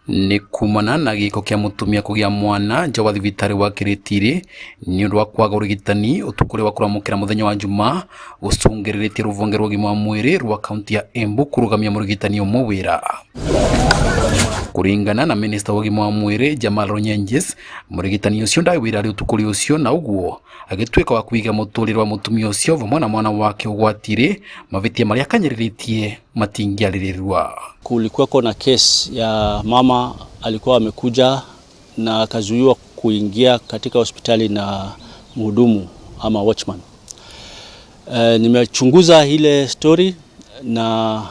Nĩ kumana na gĩko kĩa mũtumia kũgĩa mwana nja wa thibitarĩ wa Kĩrĩtiri nĩ ũndũ wa kwaga ũrigitani ũtukũ ũrĩa wa kũramũkĩra mũthenya wa Jumaa gũcũngĩrĩrĩtie rũhonge rwa ũgima wa mwĩrĩ rwa kaunti ya Embu kũrũgamia mũrigitani ũmwe wĩra. Kũringana na minista wa ũgima wa mwĩrĩ Jamal Runyenjes, mũrigitani ũcio ndarĩ wĩra arĩ ũtukũ ũcio na ũguo agĩtuĩka wa kũiga mũtũrĩre wa mũtumia ũcio vamwe na mwana wake ũgwati-rĩ mavĩtia marĩa akanyĩrĩrĩtie matingĩarĩrĩrua. Kulikuwako na case ya mama alikuwa amekuja na akazuiwa kuingia katika hospitali na mhudumu ama watchman. Nimechunguza ile story na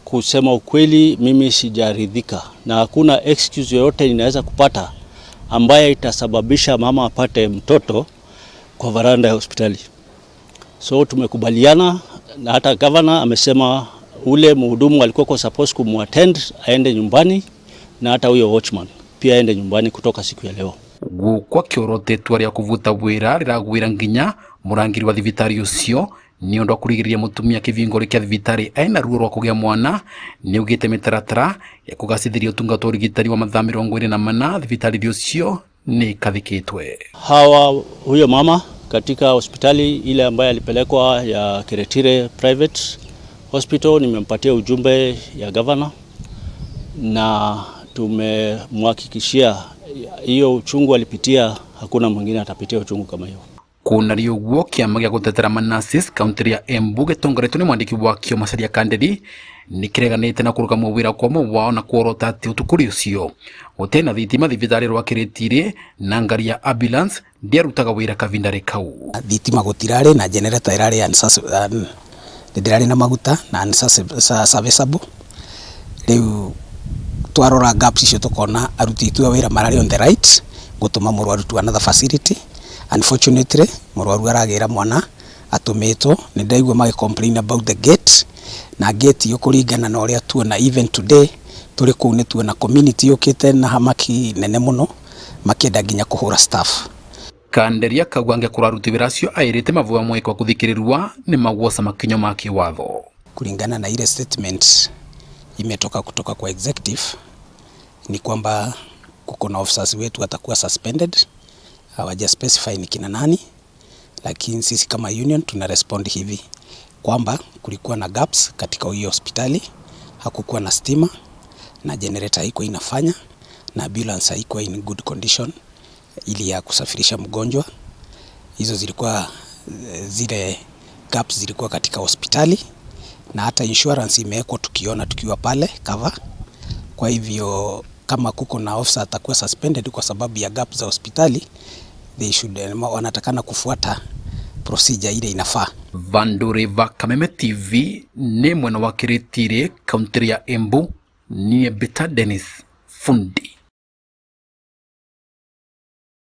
kusema ukweli, mimi sijaridhika na hakuna excuse yoyote ninaweza kupata ambaye itasababisha mama apate mtoto kwa varanda ya hospitali. So tumekubaliana na hata governor amesema ule mhudumu alikuwa kwa supposed kumuattend aende nyumbani na hata huyo watchman pia aende nyumbani kutoka siku ya leo. Gũkũ akĩorota itua rĩa kũbuta wĩra rĩragwĩra nginya mũrangĩri wa thibitarĩ ũcio nĩ ũndũ wa kũrigĩrĩria mũtumia kĩbingũri kĩa thibitarĩ ena ruo rwa kũgĩa mwana. Nĩ augĩte mĩtaratara ya kũgacĩrithia ũtungata wa ũrigitani wa mathaa 24 thibitarĩ ũcio nĩ ĩkathĩkĩtwe. Hawa huyo mama katika hospitali ile ambayo alipelekwa ya Keretire Private Hospital, nimempatia ujumbe ya governor na tumemhakikishia hiyo uchungu alipitia, hakuna mwingine atapitia uchungu kama hiyo. Kunari ũguo kĩama gĩa gũtetera manasis kaunti ya Embu gĩtongoretio nĩ mwandĩki wakĩo Macharia Kanderi nĩ kĩreganĩte na kũrũgamwo wĩra kwa ũmwe wao na kuorota atĩ ũtukũ ũcio gũtirĩ na thitima thibitarĩ rwa Kĩrĩtiri na ngari ya ambulance ndĩarutaga wĩra kavindarĩ kau. Thitima gũtirarĩ na generator ĩrarĩ ndĩrarĩ na maguta na unserviceable. Rĩu twarora gaps icio tukona aruti aitũ a wĩra mararĩ on the right gũtũma mũrwaru to another facility. Unfortunately mũrwaru aragĩra mwana atũmĩtwo. Nĩ ndaigua magĩ complain about the gate na gate iyo kũringana na ũrĩa tuona even today tũrĩ kũu nĩ tuona community yũkĩte na hamaki nene mũno makĩenda nginya kũhũra staff. Kanderi akauga angĩkorwo aruti wĩra acio aĩrĩte mavuga mweke wa kũthikĩrĩrua nĩ maguoca makinyo ma kĩwatho. Kulingana na ile statement imetoka kutoka kwa executive ni kwamba kuko na officers wetu watakuwa suspended, hawaja specify ni kina nani, lakini sisi kama union tuna respond hivi kwamba kulikuwa na gaps katika hiyo hospitali, hakukuwa na stima na generator haikuwa inafanya na ambulance haikuwa in good condition ili ya kusafirisha mgonjwa. Hizo zilikuwa zile gaps zilikuwa katika hospitali na hata insurance imewekwa tukiona tukiwa pale cover. Kwa hivyo kama kuko na officer atakuwa suspended kwa sababu ya gaps za hospitali, they should, wanatakana kufuata procedure ile inafaa. Vandure va Kameme TV nĩ mwena wa Kĩrĩtiri kaunti ya Embu niĩ Bita Dennis Fundi.